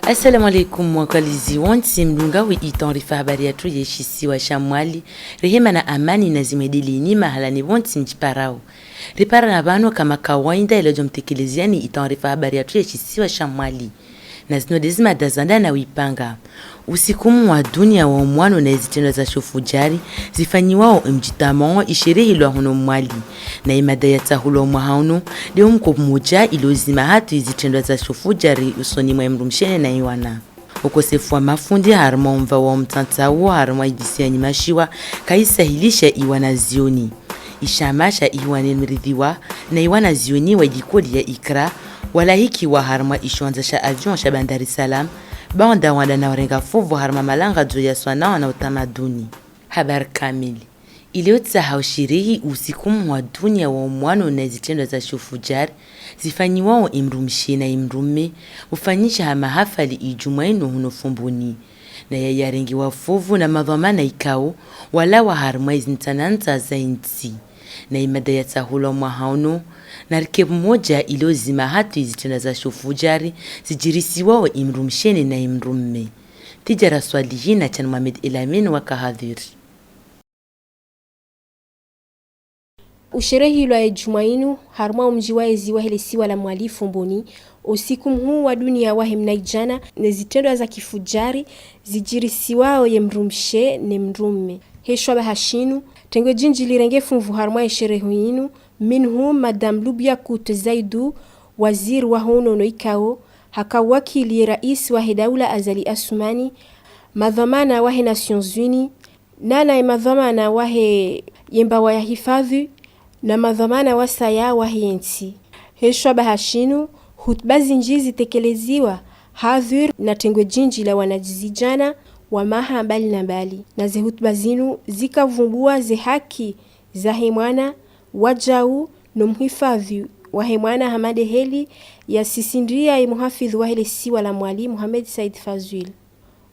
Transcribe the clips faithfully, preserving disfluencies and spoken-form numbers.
Assalamu alaikum, waangalizi wontsi mdunga wi i taarifa habari yatru ye shisiwa sha Mwali, rehema na amani na zimwendeleni mahala ni wontsi mjiparao. Riparana vano kama kawaida ila jo mtekeleziani i taarifa habari yatru ye shisiwa sha Mwali. Na zino de zimada zanda na wipanga. Usiku mhuu wa dunia wa umwano na zitrendwa za shufujari zifanyiwao mji Taman i sherehilwa huno Mwali. Na imada ya tsahulwa mwaha unu, de umko moja ilo zima hatu zitrendwa za shufujari usoni mwa imdrumshe ne na iwana. Ukosefu wa mafundi harumwa umva wa umtantau harumwa idisi ya nyima shiwa kaisahilisha iwana zioni. Ishama sha iwana mridhiwa na iwana zioni wa likoli ya Ikra walahikiwa harumwa ishiwanza sha avion sha Bandar es Salam, baanda wanda na urenga fuvu harumwa malangadzo ya swanaa na utamaduni. Habari kamili. Ileo tsahao sherehi usiku mhuu wa dunia wa umwano na zitrendwa za shufujari zifanyiwao imdrumshe na imdrume, ufanyisha ha mahafali idjumwa inu huno Fomboni. Na ya yarengiwa fuvu na madhwamana ikao walawa harumwa izintananta za intsi. Na imada ya tsahulwa mwaha unu, na rikebu moja ilo zima hatu izitrendwa za shufujari zijirisiwao imdrumshe ne na imdrume. Tijara Swalihi na Chan Mohamed Elamine waka hadhiri. Usherehilwa ye djumwa inu harumwa umji wa ezi wahe lesiwa la Mwali Fomboni, usiku mhuu wa dunia wahe mnaijana ne zitrendwa za kifujari zijirisiwao ye mdrumshe ne mdrume. He shwabaha shinu, tengwe jinji lirenge fuvu harumwa ye sherehe inu, minhum Madame Loub Yakout Zaidou, waziri waho unono ikao, haka wakili ye rais wahe daula Azali Assoumani, madhwamana wahe Nations Unies, na na ye madhwamana wahe ye mbawa ya hifadhu, na madhwamana wasaya wahe ye ntsi. He shwabaha shinu, hutuba zinji zitekeleziwa hadhiri na tengwe jinji la wanazijana wa maha mbali na mbali. Na ze hutuba zinu zikavumbua ze haki zahe mwana, wajau, no mhifadhu wahe mwana ha madeheli ya sisindia ye muhafidhu wahe lesiwa la Mwali, Mohamed Said Fazul.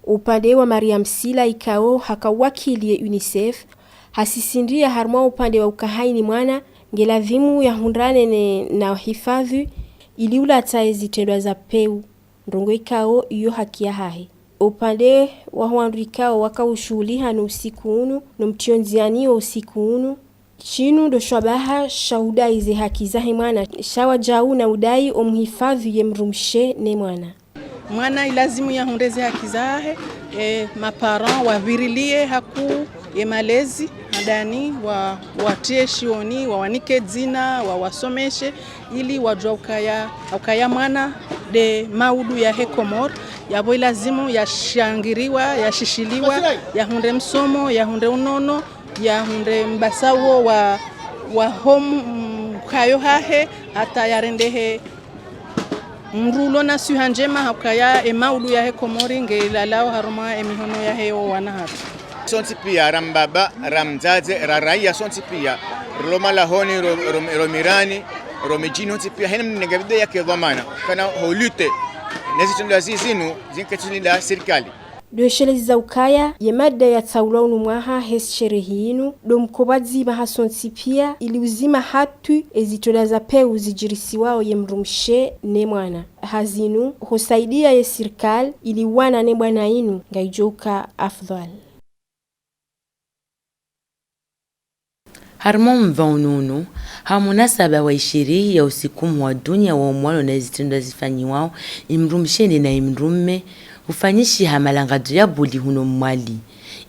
Upande wa Mariam Sila ikao haka wakili ye UNICEF, hasisindia harumwa upande wa ukahaini mwana, nge ladhimu yahundrane ne na hifadhu, ili ulata ye zitrendwa za peu. Ndrongo ikao iyo haki yahahe. Upande wa wandru ikao waka ushuhuliha no usiku unu, no mtiondziani wa usiku unu, shinu ndo shwabaha sha udai ze haki zahe mwana, sha wajau na udai o muhifadhu ye mdrumshe ne mwana. Mwana ilazimu yahundre ze haki zahahe, e maparents wavirilie hakuu ye malezi, handani wa, watie shioni, wawanike dzina, wawasomeshe, ili wajua ukaya, ukaya mwana nde maudu yahe Komor, yabo ilazimu yashangiriwa, yashishiliwa, yahundre msomo, yahundre unono, yahundre mbasauo wa, wa home, mm, kayo hahe, hata yarendehe mrulo na swiha njema, ha ukaya e maudu yahe Komori nge lalao harumwa e mihono yahe o wana hatu. Sontsi pia, ra mbaba, ra mdzadze, ra raia sontsi pia, ro malahoni, ro, ro, ro mirani, ro midjini, sontsi pia, hena mnenga bide yake dhwamana kana ho lutte ne zitrendwa zizinu zinketuni la sirikali. Ndo eshelezi za ukaya ye mada ya tsaulwa unu mwaha he sherehi inu, ndo mkoba dzima ha sontsi pia, ili uzima hatu e zitrendwa za peu zijirisiwao ye mdrumshe ne mwana. Ha zinu, ho saidia ye sirikali, ili wana ne bwana inu, ngai joka afdhwal. Harumwa mva unu unu, ha munasaba wa isherehi ya usiku mhuu wa dunia wa umwano na zitrendwa zifanyiwao imdrumshe ne na imdrume, ufanyishiha malangadzo ya boli huno Mwali.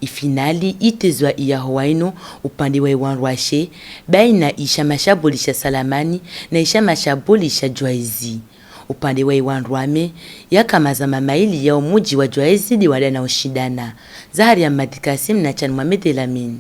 Ifinali itezwa iyaho wa inu upande wa iwandrwashe, baina ishama sha boli sha Salamani na ishama sha boli sha Djwaizi. Upande wa iwandrwame, yaka mazama maili ya umuji wa Djwaizi de wanda na ushindana. Zaharia Madi Kassim na Chan Mohamed Elamine.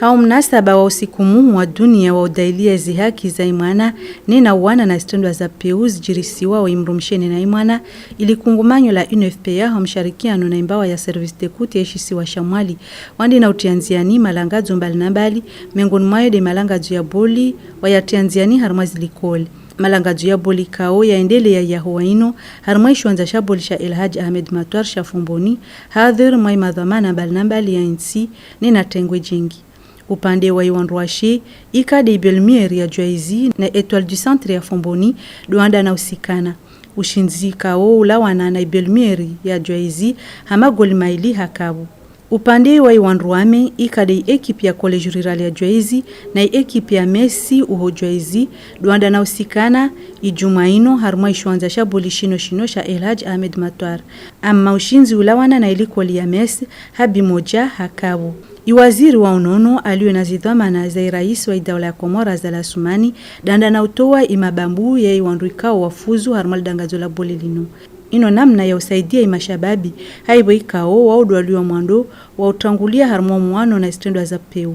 Ha munasaba wa usiku mhuu wa dunia wa udailia ze haki za imwana, ne na wana na zitrendwa za peu zijirisiwao imdrumshe ne na imwana, ili kungumanyo la U N F P A ha msharikiano na imbawa ya Service d'écoute ya ishisiwa sha Mwali, wande na utia ndziani malangadzo mbali na mbali, miongoni mwayo de malangadzo ya boli, wayatia ndziani harumwa zilikoli. Malangadzo ya boli kao yaendelea iyaho wa inu, harumwa ishiwanza sha boli sha El Hadj Ahmed Matoir sha Fomboni, hadhir mwa imadhwamana mbali na mbali ya intsi, ne na tengwe jingi. Upande wa iwandrwashe, ika de Belle Mère ya Djwaizi na Etoile du Centre ya Fomboni, ndo wanda na usikana. Ushindzi ikao ulawana na i Belle-Mère ya Djwaizi ha magoli maili ha kabu. Upande wa i wandru wame, ika de i ekipe ya Collège Rural ya Djwaizi na i ekipe ya Messe uho Djwaizi, ndo wanda na usikana i djumwa ino harimwa i shiwanza sha boli shino shino sha El Hadj Ahmed Matwar. Ama ushindzi ulawana na i likoli ya Messe ha bi moja ha kabu. I waziri wa unono aliyo na zidhwamana za i raisi wa i daula ya Komoro Azali Assoumani, ndo wanda na utowa i mabambu ya i wandru ikao wafuzu harimwa lidangazo la boli lino. Ino namna ya usaidia i mashababi, ha i bo ikao wao ndo waliyo wa mwando wa utangulia harimwa mwano na i zitrendwa za peu.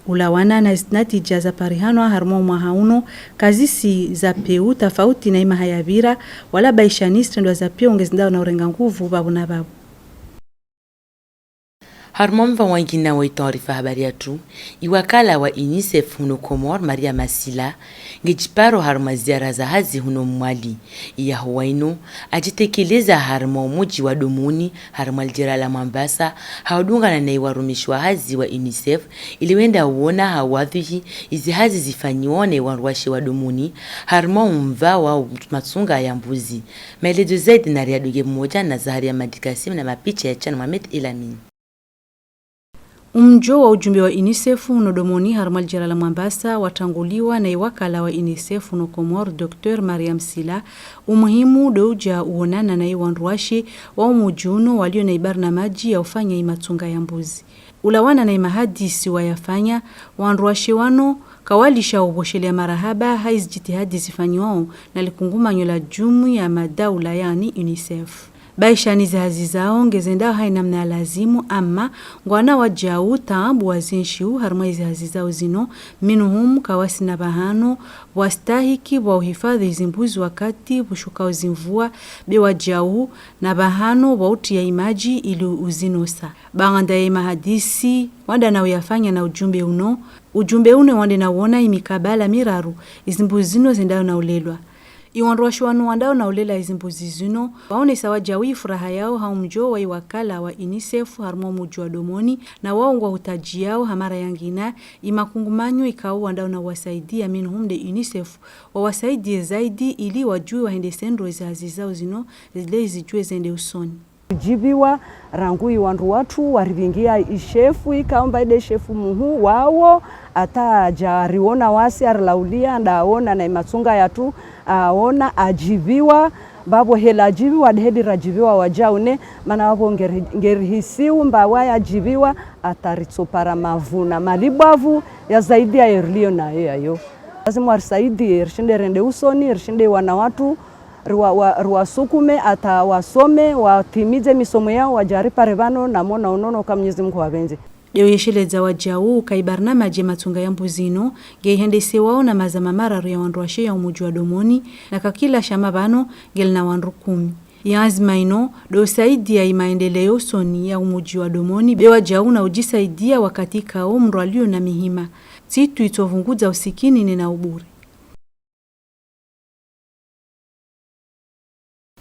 Ulawana na i zinatija za parihanwa harimwa mwaha uno, ka zisi za peu tafauti na i maha ya vira, wala baishani zitrendwa za peu nge zindao na urenga nguvu babu na babu. Harimwa mva wangina wa i taarifa habari yatru, i wakala wa UNICEF huno Komoro, Maria Masila, nge jiparo harimwa ziara za hazi huno Mwali. I yaho wa ino, ajitekeleza harimwa muji wa Domoni, harimwa lijera la Mombasa, ha udungana na i warumishi wa hazi wa UNICEF, ili wenda uona ha wadhihi izi hazi zifanyiwa na i waruwashi wa Domoni, harimwa umva wa matsunga ya mbuzi. Maelezo zaidi na Riaduge Moja na Zaharia Madikasim na mapicha ya Chan Mohamed Elamine. Umjo wa ujumbe wa UNICEF huno Domoni harimwa lijera la Mombasa watanguliwa na i wakala wa UNICEF huno Komoro, Docteur Mariam Sila. Umuhimu ndo uja uonana na i wandruwashe wa umuji uno walio na i barnamaji ya ufanya i matsunga ya mbuzi. Ulawana na i mahadisi wayafanya, wandruwashe wano kawalisha uboshelea marahaba ha izi jitihadi zifanyiwao na likungumanyo la jumuiya ya madaula, yani UNICEF. Baishani zihazi zao nge zendao ha i namna ya lazimu, ama ngwana wajau taabu wazienshiu harimwa izi hazi zao zino, minhum kawasi na bahano bwastahiki bwa uhifadhi izi mbuzi wakati bushukao izi mvua, be wajau na bahano bwa utia i maji ili uzinosa. Baanda ya i mahadisi wanda na uyafanya na ujumbe uno, ujumbe uno wande na uona i mikabala miraru izi mbuzi zino zendao na ulelwa. I wandruwashe wano wandao na ulela izi mbuzi zino waonesa wajau i furaha yao ha umjo wa i wakala wa UNICEF harimwa umuji wa Domoni, na wao ngwa utaji yao ha mara yangina i makungumanyo ikao wandao na uwasaidia, minhum nde UNICEF wawasaidie zaidi ili wajui wahendese ndro izi hazi zao zino zile zijue zende usoni. Jibiwa rangu i wandru watru warivingia i shefu, ikaomba ede shefu muhu wao, ata ja riona wasi arilaulia, nda aona na i matsunga yatru, aona ajibiwa, babo hela ajibiwa, dehedi rajibiwa wajau ne, mana babo ngeri-, ngerihisiu mba waya ajibiwa, ata ritsopara mavuna malibwavu ya zaidi ya erilio nayo yayo. Lazima warisaidie, rishinde rende usoni, rishinde wana watru, riwa-, wa-, riwasukume ata wasome, watimize misomo yao, waja ripare vano na mona unono ka Mwenyezi Mungu wavenze. Deo yesheleza wajau ka i barnamaji ya matsunga ya mbuzi ino, nge ihendese wao na maza mamararu ya wandruwashe ya umuji wa Domoni, na ka kila shama vano nge lina wandru kumi. I anzima ino deo saidia i maendeleo usoni ya umuji wa Domoni, be wajau na ujisaidia wakati ikao mndru alio na mihima. Tsitu itsovunguza usikinini na ubure.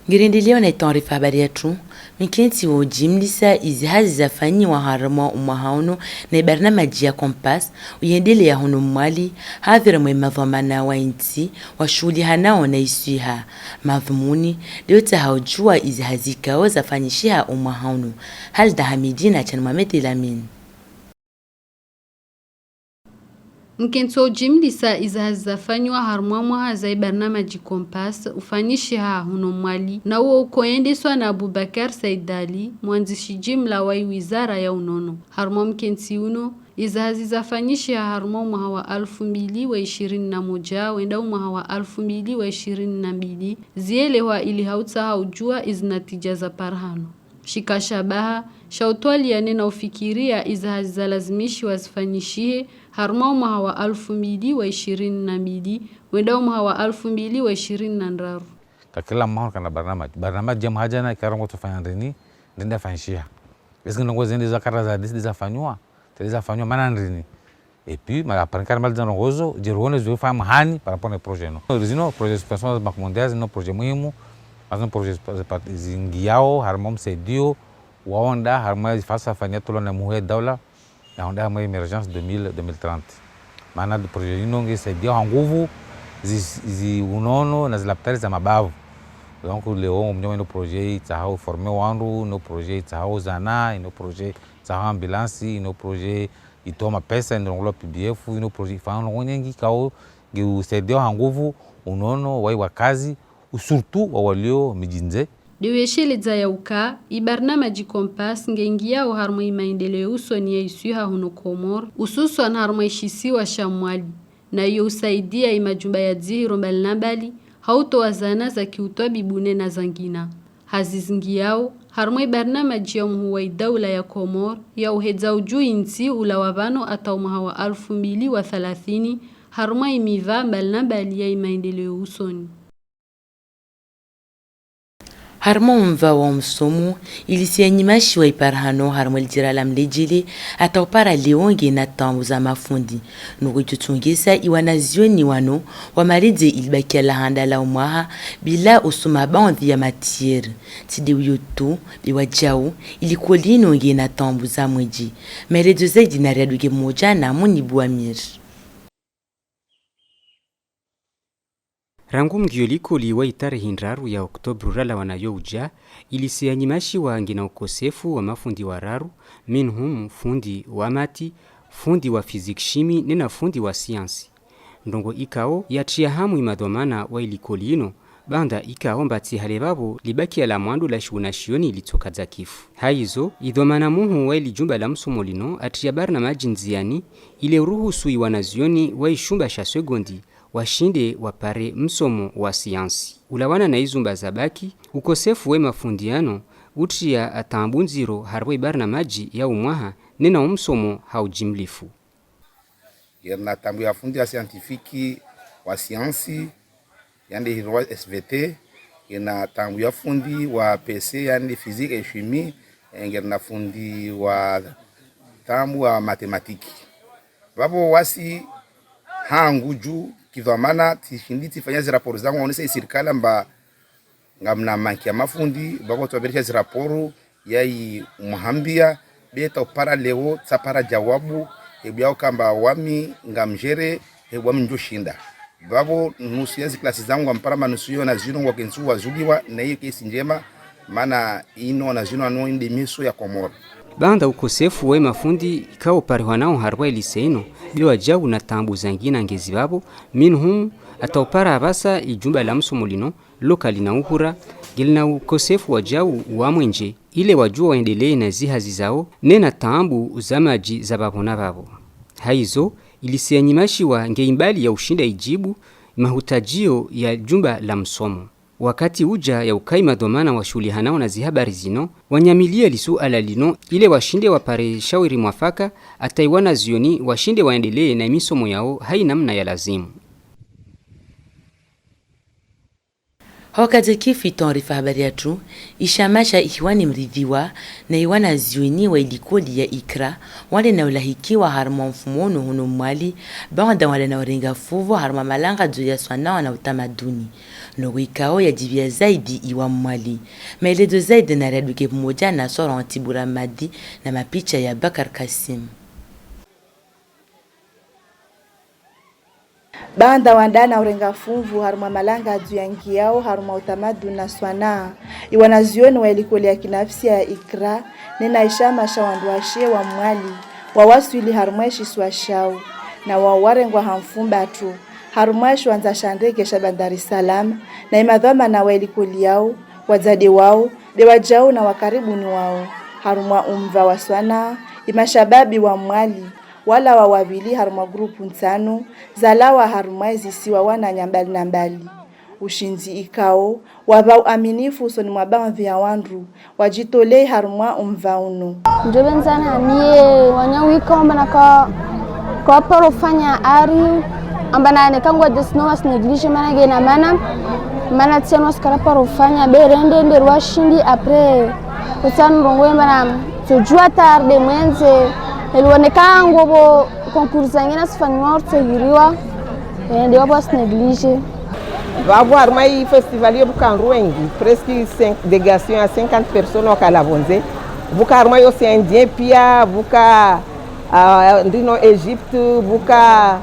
Ngirendeleo na i taarifa habari yatru, mkenti wa ujimlisa izi hazi zafanyiwa harimwa umwaha uno na i barnamaji ya Compass uyendelea huno Mwali, havira mwe madhwamana wa intsi washuhuliha nao na i swiha. Madhumuni nde utaha ujua izi hazi ikao zafanyishiha umwaha uno. Halda Hamidi na Chan Mohamed Elamine. Mkenti wa ujimlisa izi hazi zafanyiwa harimwa mwaha za i barnamaji Compass ufanyishiha huno Mwali, na uwo ukoendeswa na Aboubacar Said Ali, mwanzishi jimla wa i wizara ya unono. Harimwa mkenti uno, izi hazi zafanyishiha harimwa mwaha wa alfu mbili wa ishirini na moja wenda mwaha wa alfu mbili wa ishirini na mbili, zielehwa ili ha utaha ujua izi natija za parhano. Shika shabaha sha utwalia ne na ufikiria izi hazi zalazimishiwa zifanyishihe harimwa mwaha wa alfu mbili wa ishirini na mbili wenda mwaha wa alfu mbili wa ishirini na ndraru. Ka kila mwaha kana barnamaji. Barnamaji ya mwaha jana ikarongoa tufanya ndrini, ndrini dafanyishiha. Est-ce que ndrongo zende za kara za décidé zafanyiwa? Tele zafanyiwa mana ndrini? Et puis, ma, après, kara mali za ndrongo zo, je reconnais zo fanya mahani par rapport na projet no. Zino projet suspension za Banque Mondiale, zino projet muhimu, ma zino projet spa-, spa-, zingiao harimwa msaidio wa onda harimwa falsa fanya tolo na muhu ya daula, na onda harimwa émergence deux mille, deux mille trente. Mana projet ino nge saidia ha nguvu zi, zi unono na zi lapitali za mabavu. Donc, leo, um, no projet i tsaha u forme wandru, no projet i tsaha u zana, no projet i tsaha ambulance, no projet i toa mapesa, no ngolo P B F, no projet i fano ngonyengi kao, nge u saidia ha nguvu, u nono, wai wakazi, u surtout wa walio midinze. De wesheleza ya uka, i barnamaji Compass nge ngiao harumwa i maendeleo usoni ya i swiha hono Komor, ususwan harumwa i shisiwa sha Mwali. Na iyo usaidia i majumba ya dzihiro mbali na mbali, ha utoa zana za kiutwabibu nena zangina. Hazi zingiao, harumwa i barnamaji ya muhu wa i daula ya Komor, ya uhedza ujuu i nsi ulawa vano ata u mwaha wa alufu mbili wa thalathini, harumwa i miva mbali na mbali ya i maendeleo usoni. Harumwa umva wa msomo, i lycée ya Nyimashwa i para hano harumwa lidira la Mlejele, ata u para leo nge na tambu za mafundi. Noko i tutungisa i wanazioni wano, wa maridze i libakia la handa la umwaha, bila usoma baanvi ya matière. Ti de uyo tu, be wajau, i likoli ino nge na tambu za mwedje. Maelezo zaidi na Riaduke Moja na Munibu Amir. Rangu mngio likoli wa i tarehi ndraru ya Oktobru ralawana yo uja, i lycée ya Nyimashwa nge na ukosefu wa mafundi wararu, minhum fundi wa mati, fundi wa physique chimie, nena fundi wa siansi. Ndrongo ikao ya tria hamu i madhwamana wa i likoli ino, banda ikao mbati hale vavo libakia la mwando la shiwanazioni litsoka dzakifu. Haizo, i dhwamana muhu wa i lijumba la msomo lino a tria barnamaji ndziani, ile uruhusu i wanazioni wa i shumba sha segondi, washinde wapare msomo wa siansi. Ulawana na i zumba za baki, ukosefu wa i mafundi ano, u tria tambu nziro harumwa i barnamaji ya umwaha, nena u msomo ha ujimlifu. Nge na tambu ya fundi ya scientifique wa siansi, yande hirwa S V T, nge na tambu ya fundi wa P C, yande physique et chimie, eh, nge na fundi wa tambu wa mathématique. Vavo wasi ha nguju kidhwamana, ti shindi ti fanya zi rapport zangu, waonesa i sirikali amba ngamna manki ya mafundi, vavo twaberesha zi rapport ya i mwahambia, be ta upara leo, tsa para jawabu, hebu yao kamba wami ngamjere, hebu wami njo shinda. Vavo nusu ya zi klasi zangu ngam para manusu yo na zino ngwa kensu wazuliwa, na iyo kesi njema, mana ino na zino ano inde miso ya Komoro. Banda ukosefu wa i mafundi ikao parihwa nao harumwa i lycée ino, be wajau na tambu zangina ngezi vavo, minhum, ata upara avasa i jumba la msomo lino, loka lina uhura, nge lina ukosefu wajau wa mwenje, ile wajua waendelee na zi hazi zao, nena tambu za maji za vavo na vavo. Haizo, i lycée ya Nyimashwa nge i mbali ya ushinda ijibu mahutajio ya jumba la msomo. Wakati uja ya ukai madhwamana washuhulihanao na zi habari zino, wanyamilia lisuala lino, ile washinde wapare shawiri mwafaka, ata i wanazioni washinde waendelee na i misomo yao ha i namna ya lazimu. Hoka dzakifu i taarifa habari yatru, i shama sha i hiwani mridhiwa, na i wanazioni wa i likoli ya Ikra, wale na ulahikiwa harumwa mfumo unu hono Mwali, banda wale na urenga fuvu harumwa malangadzo ya swanaa na utamaduni. Noko ikao ya jibia zaidi i wa Mwali. Maelezo zaidi na Riaduke pamoja na Soron Tibura Madi na mapicha ya Bakar Kasim. Banda wanda na urenga fuvu harumwa malangadzo ya ngiao harumwa utamaduni na swanaa, i wanazioni wa i likoli ya kinafsia ya Ikra, nena i shama sha wandruwashe wa Mwali, wawaswili harumwa i shisiwa shao, na wau warengwa ha mfumbatu harumwa i shiwanja sha ndege sha Bandar es Salaam, na i madhwamana wa i likoli yao, wadzade wao, be wajau na wakaribuni wao, harumwa umva wa swanaa, i mashababi wa Mwali, walawa wavili harumwa grupu nsanu, zalawa harumwa i zisiwa wananya mbali na mbali. Ushinzi ikao, wava uaminifu usoni mwa baadhi ya wandru, wajitolei harumwa umva unu. Njo benzana, ni wanya wika amba na ka, ka para ufanya ari, amba na ne kangwa desno was négligé mana ge na mana, mana tiano was kara para ufanya, be rende nde rwa shindi après, utan rongo amba na, so jua tarde mwenze, elwane kango bo, concours zange na sifanywa urtsegiriwa, eh, nde wabo was négligé. Vavo harumwa i festival yo buka wandru wengi, presque cinq, délégation ya cinquante personnes waka lavonze. Buka harumwa i Océan Indien pia, buka, ah, ndino Égypte, buka,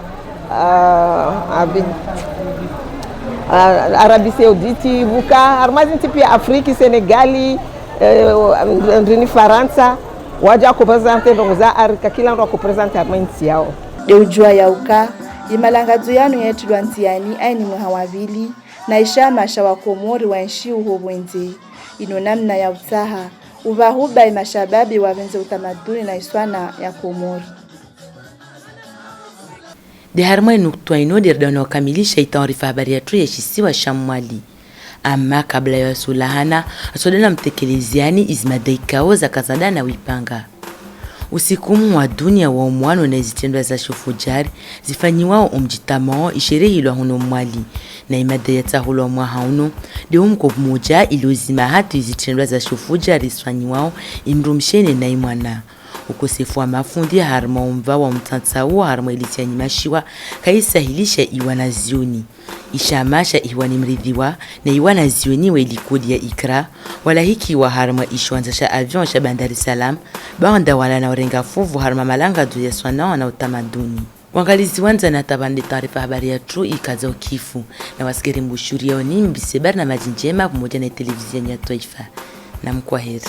ah, abi-, Ah, Arabie Saoudite, buka, harumwa zi nti pia Afrique, Sénégal, eh, ndrini Farantsa, wadja ko présenter ndrongo za harika, kila ndro ko présenter harumwa nti yao. Deu jua yau ka, ye malangazo yanu ya trilwa nti yani, aini mwaha wa vili, na ishama sha wa Komori wa nshi uho bwenze. Ino namna ya utaha, uvahuba ye mashababi wa venze utamaduni na iswana ya Komori. De harumwa ye nukutwa ino de rida wana wakamilisha ye taarifa habari yatru ya shisiwa sha Mwali. Ama kabla ya wasulahana, asoda na mtekeleziani izi madaikao za kazada na wipanga. Usiku mu wa dunia wa umwano na izi trendwa za shufujari zifanyiwao umji Tamao isherehilwa huno Mwali. Na imadai ya tsahulwa mwaha uno, de umko moja ilo zima hatu izi trendwa za shufujari zifanyiwao imrumshene na imwana. Ukosefu wa mafundi harumwa umva wa mtsantsau harumwa ilisi ya nyima shiwa kaisahilisha iwanazioni. Ishama sha iwani mridhiwa na iwanazioni wa ilikoli ya Ikra walahikiwa harumwa ishiwanza sha avion sha Bandar es Salam, banda wala na urenga fuvu harumwa malangazo ya swanao na utamaduni. Wangalizi wandzani, ata bande taarifa habari yatru ikaza ukifu, na wasigari mbushuri yaoni mbise barnamaji njema pamoja na televisheni ya twaifa. Na mkwaheri.